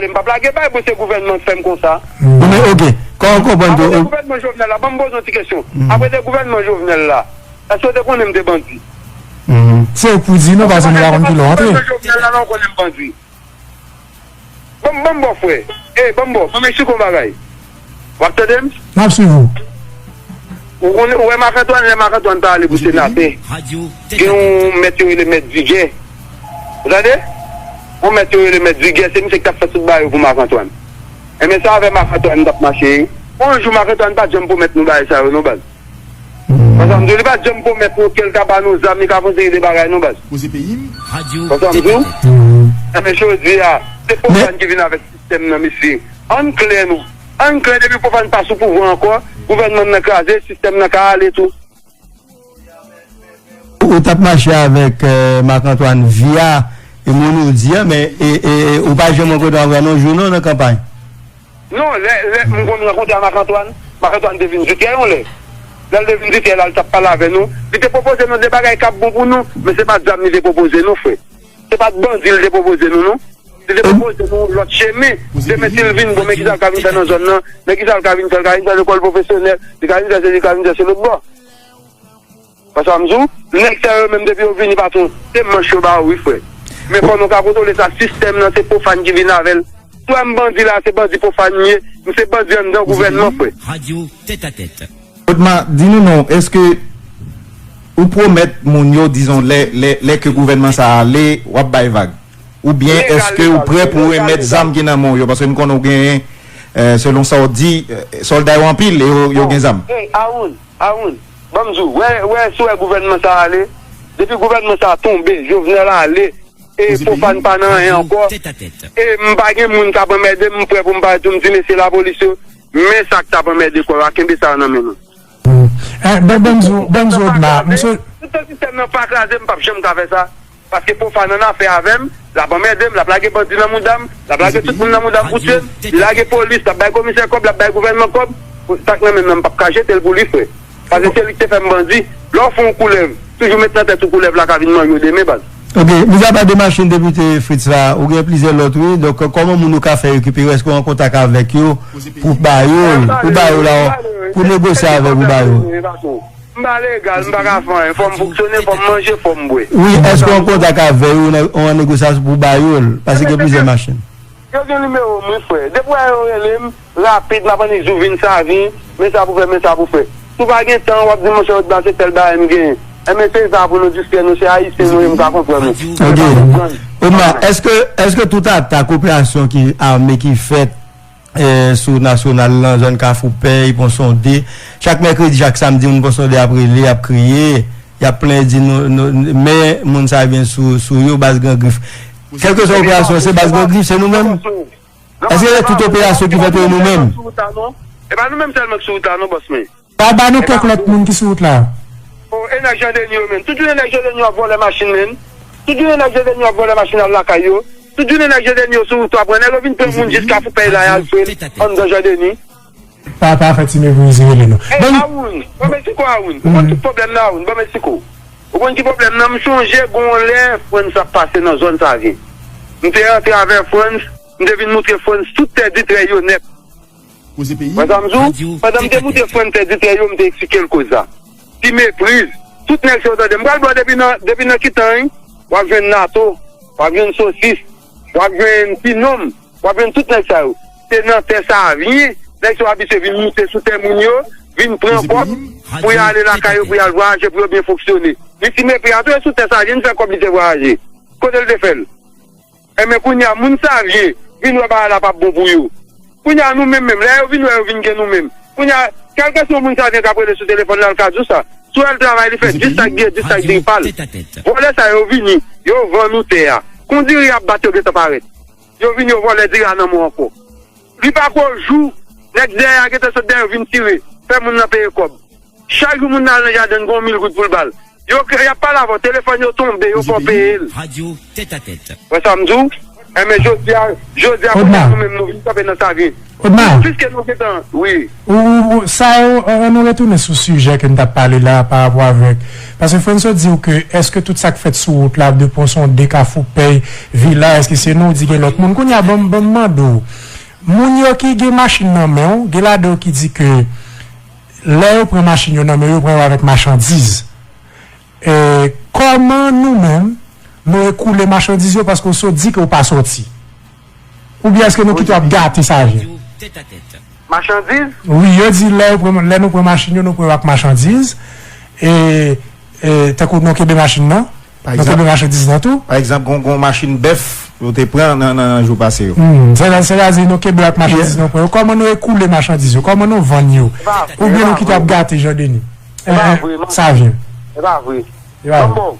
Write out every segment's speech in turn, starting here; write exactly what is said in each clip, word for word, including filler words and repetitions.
M p ap lage bay pou se gouvènman k fè m konsa. Bon, men, ok. Kòman w konprann tou? Apre de gouvènman Jovenel la, ban m poze yon ti kesyon. Apre de gouvènman Jovenel la, èske w te konnen m te bandi? Se ou k pou di nou, paske nou pa konn kilè w antre. Apre de gouvènman Jovenel la, la, w konnen m bandi. Ban m, ban m ba w, frè. E, ban m ba w, ban m eksplike w yon bagay. W ap tande m? N ap swiv ou. Ou konnen, ou wè Marc Antoine, lè Marc Antoine ta ale pou senatè, gen yon mèt yo rele mèt Digè. Ou tande? Yon mèt yo rele mèt Digè, se misye ki t ap fè tout bagay yo pou Marc Antoine. Enben, se avè Marc Antoine m t ap mache. Yon jou Marc Antoine pa t janm pwomèt nou bagay sa yo, non, baz. Paske m di w, li pa t janm pwomèt nou ke l ka ba nou zam, li ka fè yon seri de bagay, non, baz. Paske m di w, enben, jodi a, se pwofàn ki vin avèk sistèm nan, mesye. Ann klè nou. Ann klè, depi pwofàn pa sou pouvwa ankò, gouvènman nan kraze, sistèm nan ka ale tou. Ou t ap mache avèk, eh, Marc Antoine via, e moun ou di a, men, e, e, e, ou pa janm rankontre avè l yon jou, non, nan kanpay? Non, lè, lè m konn rankontre a Marc Antoine, Marc Antoine te vin Dutèr yon lè. Lè l te vin Dutèr la, l t ap pale avè nou. Li te pwopoze nou de bagay k ap bon pou nou, men se pa t zam li te pwopoze nou, frè. Se pa t bandi li te pwopoze nou, non. Li te pwopoze nou lòt chemen. Demen si l vin bon, men kisa l ka vin fè nan zòn nan? Men kisa l ka vin fè? L ka vin fè lekòl pwofesyonèl, li ka vin fè sesi, li ka vin fè se lòt bò. Paske m di w, nèg sa yo menm depi yo vini patwon, se manch yo ba yo wi, frè. Men fò nou ka kontwole sa, sistèm nan se pwofàn ki vin avè l. Swa m bandi la, se bandi pwofàn m ye, m se bandi anndan gouvènman, frè. Otman, di nou non, èske ou pwomèt moun yo, dizon, lè, lè, lè ke gouvènman sa a ale, w ap bay vag? Oubyen èske ou prè pou remèt zam ki nan men w yo? Paske m konnen w genyen, eh, selon sa w di, eh, sòlda yo anpil e yo, yo gen zam. Hey, Awoun, Awoun, ban m di w, wè, wè, si w wè gouvènman sa a ale, depi gouvènman sa a tonbe, Jovenel ale, e pwofàn pa nan anyen ankò, e m pa gen moun k ap anmède m, m prè pou m parèt pou m di mesye lapolis yo, men sa k t ap anmède kò yo a, kenbe sa yo nan men nou. Eh, ban, ban m di w, ban m di w, Otman, misye. Toutan sistèm nan pa kraze, m p ap janm ka fè sa. Paske pwofàn an afè avè m, l ap anmède m, l ap lage bandi nan mouda m, l ap lage tout moun nan mouda m pou tye m, li lage polis, l ap bay komisè kòb, l ap bay gouvènman kòb. Sa k nan men m nan, m p ap ka jete l pou li, frè. Paske se li ki te fè m bandi. Lè w fè yon koulèv, toujou met nan tèt ou koulèv la ka vin manje w demen, baz. Ok, mizapa de machin depite Fritz la, ou gen plizyè lòt, wi. Donk, kòman moun yo ka fè rekipere? Èske w an kontak avèk yo pou ba yo l, pou ba yo la, pou negosye avè w pou ba yo? M pa legal, m pa ka fè anyen. Fò m fonksyone, fò m manje, fò m bwè. Wi, èske w an kontak avè yo, ou an negosyasyon pou ba yo l? Paske gen plizyè machin. Yo gen nimewo m, wi, frè. Depi w wè yo rele m, rapid, m ap annik di w vin Savyen, men sa pou fè, men sa pou fè. Si w pa gen tan, w ap di, monchè, Otman, se tèl bagay m genyen. Enben, se sa pou nou distrè nou, se Ayisyen nou ye, m ka konprann nou. Ok. Otman, èske, èske tout atak, operasyon ki ame ki fèt, eh, sou Nasyonal lan, zòn Kafou Pèy, Pon Sonde, chak mèkredi, chak samdi, moun Pon Sonde ap rele, ap kriye, y ap plenyen, di nou, nou, men moun sa vin sou, sou yo, baz Gran Grif. Kèlkeswa operasyon, se baz Gran Grif, se nou menm? Èske se tout operasyon ki fèt yo nou menm? E pa nou menm sèlman k sou wout la non, bòs mwen. Pa ba nou kèk lòt moun ki sou wout la. O, e nèg Jan Deni yo menm. Tout jounen nèg Jan Deni yo ap vòlè machin menm. Tout jounen nèg Jan Deni yo ap vòlè machin al lakay yo. Tout jounen nèg Jan Deni yo sou wout la pran nèg yo vin pran moun jis Kafou Pèy la y al fre l anndan Jan Deni. Pa, pa fè ti meprize rele non. Ey, Awoun, ban m eksplike w, Awoun. Ou konn tout pwoblèm nan, Awoun, ban m eksplike w. Ou konn ki pwoblèm nan? M chonje gon lè Frantz ap pase nan zòn Savyen. M te rantre avè Frantz, m te vin moutre Frantz tout tè Ditrè yo nèt. Wè sa m di w? Pandan m te moutre Frantz tè Ditrè yo, m te eksplike l koz la. Ti mepriz. Tout nèg se yo tande. M pral ba w depi nan, depi nan Kitan, wi. W ap jwenn Nato, w ap jwenn Sosis, w ap jwenn Ti Nonm. W ap jwenn tout nèg sa yo. Se nan tè Savyen, nèg sa yo abitye vin moute sou tè moun yo, vin pran kòb pou y ale lakay yo, pou y al vwayaje, pou yo byen fonksyone. Li ti mepri a tou, e sou tè Savyen li fè kòb li te vwayaje. Kote l te fè l? Enben kounye a, moun Savyen vin wè bagay la p ap bon pou yo. Kounye a, nou menm menm, lè yo vin wè yo vin gen nou menm. Kounye a, kèlkeswa yon moun Savyen k ap rele sou telefòn la, l ka di w sa. Si w wè l travay li fè, dis sa k byen, dis sa k diri pa l. Vòlè sa yo vini, yo vann nou tè a. Kon diri y ap bat yo gentan parèt. Yo vin, yo vòlè diri a nan men w ankò. Li pa ko jou, nèg dèyè a gentan sot dèyè yo vin tire, fè moun nan peye kòb. Chak jou moun nan al nan jaden, gon mil goud pou l ba l. Yo, y ap pale avè w, telefòn yo tonbe, yo fè w peye l. Wè sa m di w? Enben, jodi a, jodi a, kounye a, nou menm, nou vin kanpe nan Savyen. Odma, piske nou gentan, wi. Ou, ou, ou, sa yo, an, an nou retounen sou sijè ke n t ap pale la pa rapò avèk. Paske François di w ke èske tout sa k fèt sou wout la, de Ponsonde, Kafou Pèy, Vila, èske se nou, ou di gen lòt moun. Kounye a, ban m, ban m mande w, moun yo ki gen machin nan men w, gen ladan yo ki di ke lè yo pran machin yo nan men yo, yo pran yo avèk machandiz. E, kòman nou menm, nou ekoule machandiz yo paske w sot di ke w pa sòti? Oubyen èske nou kite w ap gate sa je? Machandiz? Wi, yo di lè yo pran, lè nou pran machin yo, nou pran yo ak machandiz. E, e tankou nou kenbe machin nan, nou kenbe machandiz nan tou. Pa egzanp, gon, gon machin bèf yo te pran nan, nan, nan jou pase yo. Hmm, sètadi nou kenbe ak machandiz nou pran yo. Kòman nou ekoule machandiz yo? Kòman nou vann yo? Oubyen nou kite w ap gate, Jean Denis? E pa vre, non. Sa vre. E pa vre. Bon, bon.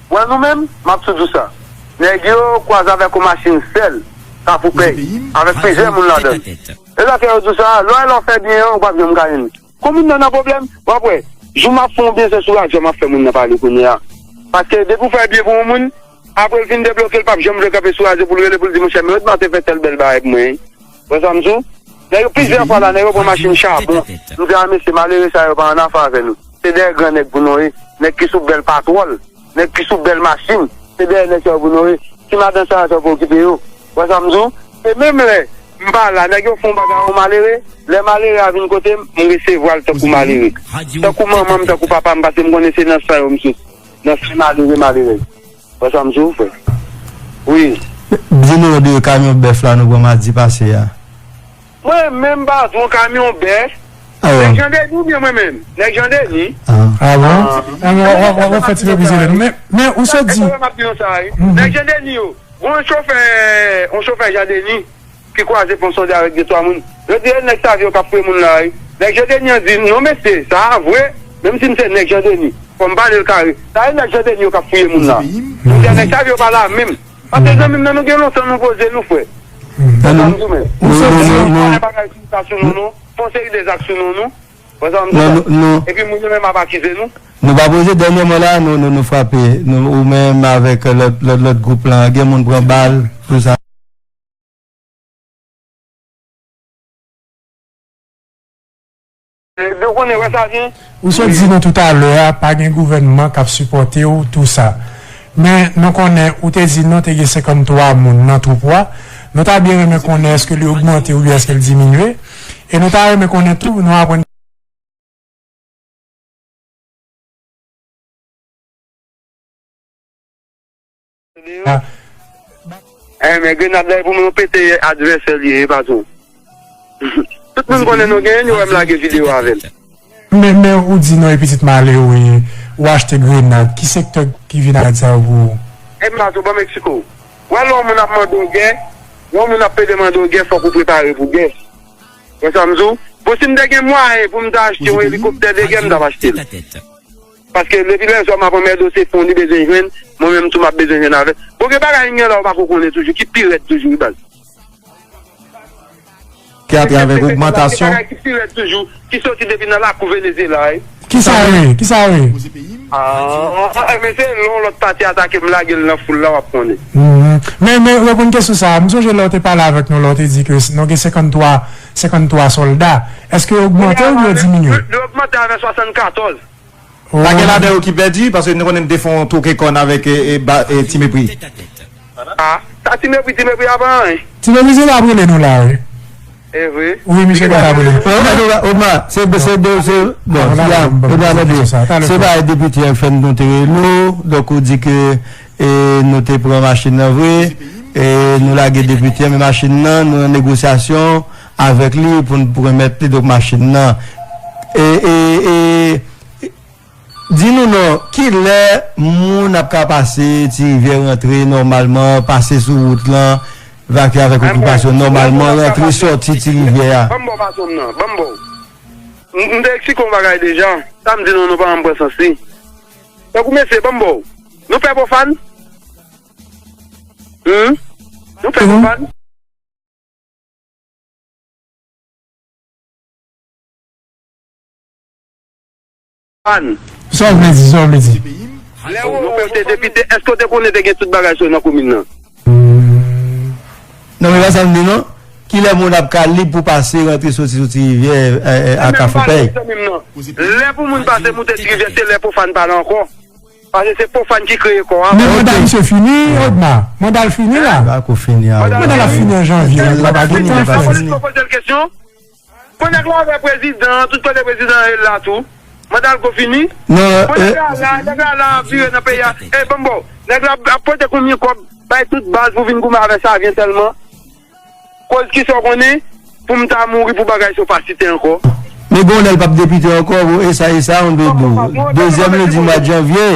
Wè nou menm, m ap tou di w sa. Nèg yo kwaze avèk yon machin sèl, Kafou Pèy, avèk plizyè moun ladan l. E sa fè yo di w sa, lè w, lè w fè byen an, ou p ap janm ka jwenn. Kon moun nan nan pwoblèm, w ap wè, jou m ap fè yon byen, se sou radyo m ap fè moun nan pale kounye a. Paske depi w fè byen pou yon moun, apre l fin debloke, l p ap janm vle kanpe sou radyo pou l rele pou l di, monchè, men Odma te fè tèl bèl bagay pou mwen. Wè sa m di w? Nèg yo plizyè fwa la, nèg yo pran machin chabon. M di a mesye, malere sa yo pa annafè avè nou. Se dèyè gran nèg pou nou ye. Nèg ki sou bèl patwòl, nèg ki sou bèl machin. Se dèyè nèg sa yo pou nou ye. Ti madanm sa yo sa pou okipe yo. Wè sa m di w? E menm lè m pa la, nèg yo fè yon bagay yon malere. Lè malere a vin kote m, m resevwa l tankou malere. Tankou manman m, tankou papa m, paske m konnen se nan san yo m soti. Nan san malere, malere. Wè sa m di w, frè. Wi. Di nou de kamyon bèf la nou pran madi pase a. Mwen menm, m pa di w kamyon bèf. Nèg Jan Deni oubyen mwen menm? Nèg Jan Deni. Ah bon? An, an, an, an fè ti revize lè nou. Men, men, ou sot di. Sa fè m ap di nou sa, wi. Nèg Jan Deni yo. Gon chofè, yon chofè Jan Deni ki kwaze Pon Sonde avèk de twa moun. Yo di, e nèg Savyen yo k ap fouye moun la, wi. Nèg Jan Deni an di, non, mesye, sa a vre. Menm si m se nèg Jan Deni, fò m pale l kare. Sa e nèg Jan Deni yo k ap fouye moun la. M di a nèg Savyen yo pa la menm. Paske zanmi m nan, nou gen lontan nou poze nou, frè. Sa m di w, men. Ou sot di yon bagay sou sa sou nou, non. Fè yon seri de zak sou nou, non. Wè sa m di w la? Epi moun yo menm ap akize nou. Nou pa poze, dènyèman la, nou, nou, nou frape. Nou, ou menm avèk lòt, lòt, lòt gwoup la, gen moun pran bal, tou sa. E, nou konnen, wè sa vyen. Ou sot di nou toutalè a, pa gen gouvènman k ap sipòte w, tou sa. Men, nou konnen, ou te di nou te gen senkanntwa moun nan twoup ou a. Nou ta byen renmen konnen èske li ogmante oubyen èske l diminye. E nou ta renmen konnen tou, nou aprann. Enben, grenad la, e pou mwen, yon pete advèsè li ye, e pa tou. Tout moun konnen nou genyen, yo wè m lage videyo avè l. Men, men ou di nou e pitit malere, ou achte grenad. Ki sektè ki vin ak sa yo pou ou? E m pa tou, ban Meksiko. Wè, lè yon moun ap mande w gè, lè yon moun ap pede mande w gè, fòk ou prepare pou gè. Wè sa m di w? Bon, si m te gen mwayen pou m ta achte yon elikoptè de gè, m t ap achte l. Paske depi lèzòm ap anmède w, se fon li bezwen jwenn, mwen menm tou m ap bezwen jwenn avè l. Bon, gen bagay m gen la ou pako konnen toujou, ki pi rèd toujou, wi baz. Ki atravè ogmantasyon. Gen bagay ki pi rèd toujou, ki soti depi nan lakou Venezyela, wi. Kisa yo ye? Kisa yo ye? Ah, ah, ah, men se lè yon lòt pati atake m lage l nan foul la, w ap konnen. Mhm. Men, men, reponn kesyon sa a, m sonje lè w te pale avèk nou, lè w te di ke s-, nou gen senkanntwa, senkanntwa sòlda. Èske yo ogmante oubyen yo diminye? Yo, yo ogmante avè swasannkatòz. Oh. Pa gen ladan yo ki pèdi, paske nou konnen n te fè yon twoke kòn avèk, e, e, ba, e, Ti Mepri. Ah, sa Ti Mepri, Ti Mepri a pa anyen. Ti Mepri se l ap rele nou la, wi. E vre. Wi, misye pa t ap rele. Odma, se, se, se, bon, Odma, se bagay depite F N nou te rele w, donk ou di ke, e, nou te pran machin nan vre, e, nou lage depite, men machin nan, nou nan negosyasyon avèk li pou n, pou remèt li, donk, machin nan. E, e, e, Di nou non, kilè moun ap ka pase Ti Rivyè rantre nòmalman, pase sou wout lan, vake avèk okipasyon nòmalman, rantre sòti Ti Rivyè a? Ban m ba w patwon m nan, ban m ba w. M, m te eksplike yon bagay deja, sa m di nou, nou pa janm pran sans li. Tankou mesye, ban m ba w. Nou pè pwofàn? Hum? Nou pè pwofàn? Sa w vle di, sa w vle di? Lè w, w te depite, èske w te konnen te gen tout bagay sa yo nan komin nan? Hmm. Non, men pa sa m di non. Kilè moun ap ka lib pou pase, rantre, soti sou Ti Rivyè, eh, eh, a Kafou Pèy? Lè pou moun pase moute Ti Rivyè, se lè pwofàn pale ankò. Paske se pwofàn ki kreye kò a. Men manda misye fini, Odma. Manda l fini la. Li pa ko fini a. Manda l ap fini an janvye. Li pa gen tan fè. Poze l kesyon. Bon, nèg la avè prezidan, tout kote prezidan ye la tou. Manda l ko fini. Non, bon, nèg la la, nèg la la ap vire nan peyi a. E, bon, bon, nèg la ap pote konbyen kòb, bay tout baz pou vin goumen avè Savyen sèlman. Koz kisa w konnen, pou m ta mouri pou bagay sa w pa site ankò. Men gon lè l p ap depite ankò, bon, e sa, e sa, on dwe di w. Dezyèm lendi mwa janvye.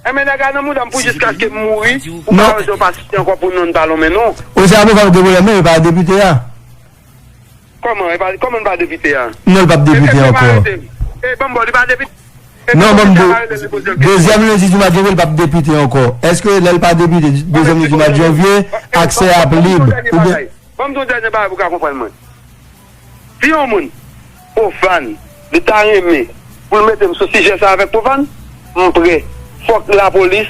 Enben, nèg la nan mouda m pou jiskaske m mouri, ou pa wè sa w pa site ankò pou non n pa lonmen non. O se a pwofàn ou gen pwoblèm, men e pa depite a. Kòman, e pa, kòman l pa depite a? Non, l p ap depite ankò. E, ban m ba w, li pa depite. Non, ban m di w, dezyèm lendi di mwa janvye, l p ap depite ankò. Èske lè l pa depite, dezyèm lendi di mwa janvye, aksè a ap lib? Oubyen. Ban m di w dènye bagay pou w ka konprann mwen. Si yon moun, pwofàn, li ta renmen pou l mete m sou sijè sa avèk pwofàn, m prè. Fòk lapolis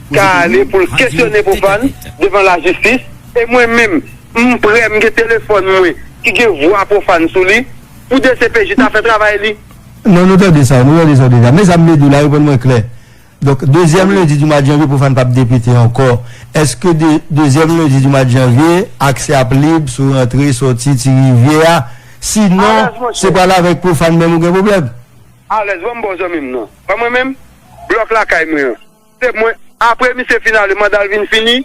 ka ale pou l kesyone pwofàn devan lajistis. E mwen menm, m prè, m gen telefòn mwen ki gen vwa pwofàn sou li, pou D C P J ta fè travay li. Non, nou tande sa, nou tande sa deja. Men sa m vle di w la, reponn mwen klè. Donk, dezyèm lendi di mwa janvye, pwofàn p ap depite ankò. Èske de, dezyèm lendi di mwa janvye, aksè ap lib sou rantre, sòti Ti Rivyè a? Sinon, se pral avèk pwofàn menm ou gen pwoblèm? Alèz, ban m ba w zanmi m nan. Pa mwen menm, blòk lakay mwen an. Se mwen, apre misye fin ale, manda l vin fini,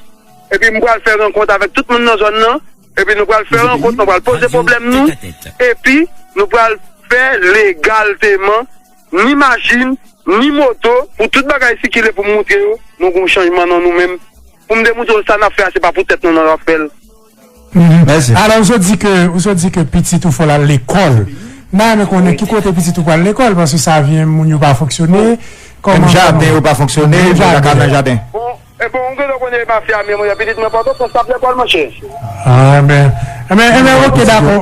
epi m pral fè rankont avèk tout moun nan zòn nan, epi nou pral fè rankont, nou pral poze pwoblèm nou, epi nou pral fè legalteman, ni machin, ni moto, pou tout bagay sikile pou m moutre yo, nou gon chanjman nan nou menm. Pou m demontre yo sa n ap fè a, se pa pou tèt nou n ap fè l. Mèsi. Alò, ou sot di ke, ou sot di ke pitit ou fò l al lekòl. M ta renmen konnen ki kote pitit ou pral lekòl, paske Savyen moun yo pa fonksyone. Menm jaden yo pa fonksyone, moun pa ka al nan jaden. Bon, e bon, ou genlè konnen mafya, men mwen, pitit mwen Pòtoprens, l ap lekòl, monchè. Ah, ben, eh ben, eh ben, ok, dakò.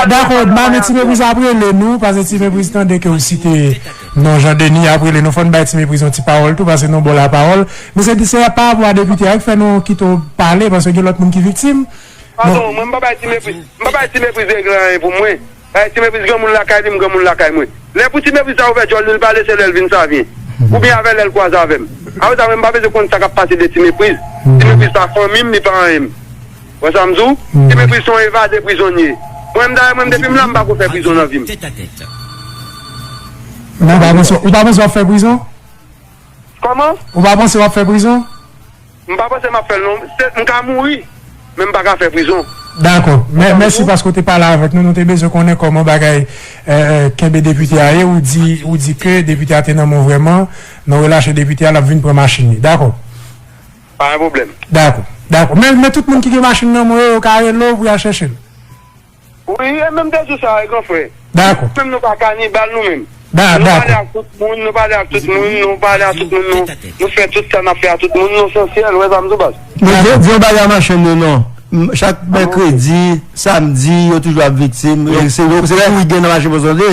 Dakò, m a men Ti Mepriz ap rele nou, paske Ti Mepriz tande ke ou site non Jan Deni ap rele nou, fò n bay Ti Mepriz yon ti pawòl tou, paske nou ba w lapawòl. Men se, se pa rapò a depite a ki fè nou kite w pale, paske gen lòt moun ki viktim. Padon, mwen m pa bay Ti Mepriz, m pa bay Ti Mepriz regle anyen pou mwen. Bay Ti Mepriz granmoun lakay li, m granmoun lakay mwen. Lè pou Ti Mepriz sa ouvè djòl li, l pale, se lè l vin Savyen. Oubyen avè lè l kwaze avè m. Apre sa, mwen m pa bezwen konn sa k ap pase de Ti Mepriz. Ti Mepriz pa fanmi m, li pa anyen m. Wè sa m di w? Ti Mepriz se yon evade prizonye. Mwen m dayè, mwen m depi m la, m pa ko fè prizon nan vi m. Men ou pa panse, ou pa panse w ap fè prizon? Kòman? Ou pa panse w ap fè prizon? M pa panse m ap fè l non. Se, m ka mouri, men m pa ka fè prizon. Dakò. Mè, mèsi paske w te pale avèk nou. Nou te bezwen konnen kòman bagay, eh, eh, kenbe depite a ye. Ou di, ou di ke depite a te nan men w vrèman, nan relache depite a, l ap vin pran machin li. Dakò. Pa gen pwoblèm. Dakò. Dakò. Men, men tout moun ki gen machin nan men yo, yo ka rele w pou y al chèche l. Wi, e menm te di w sa, wi, gran frè. Dakò. Menm nou pa kanibal, nou menm. Da-, nou pale ak tout moun, nou pale ak tout moun, nou pale ak tout moun, nou, nou fè tout sa n ap fè ak tout moun, nou sansyèl, wè sa m di w baz. Men di, di yon bagay machann yo non. M, chak mèkredi, samdi, yo toujou ap viktim. E se, se kouri gen nan mache Pòsonde.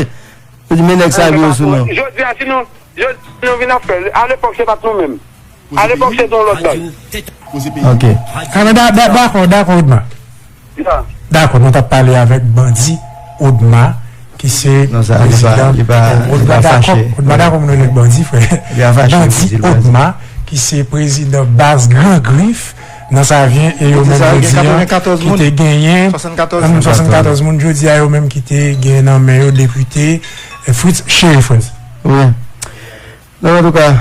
Yo di, men nèg sa vire sou nou. Jodi a, si nou, jodi a, nou vin ap fè l. Alepòk, se pa t nou menm. Alepòk, se t yon lòt bagay. Ok. Ah, men da-, da-, dakò, dakò, Odma. Dakò, nou t ap pale avèk bandi Odma, ki se prezidan. Odma dakò, Odma dakò pou nou rele l bandi, frè. Bandi Odma, ki se prezidan baz Gran Grif nan Savyen, e yo menm jodi a, ki te genyen swasannkatòz moun, jodi a, yo menm ki te gen nan men yo depite, eh, Fritz Chérifrens. Wi. Non, antouka,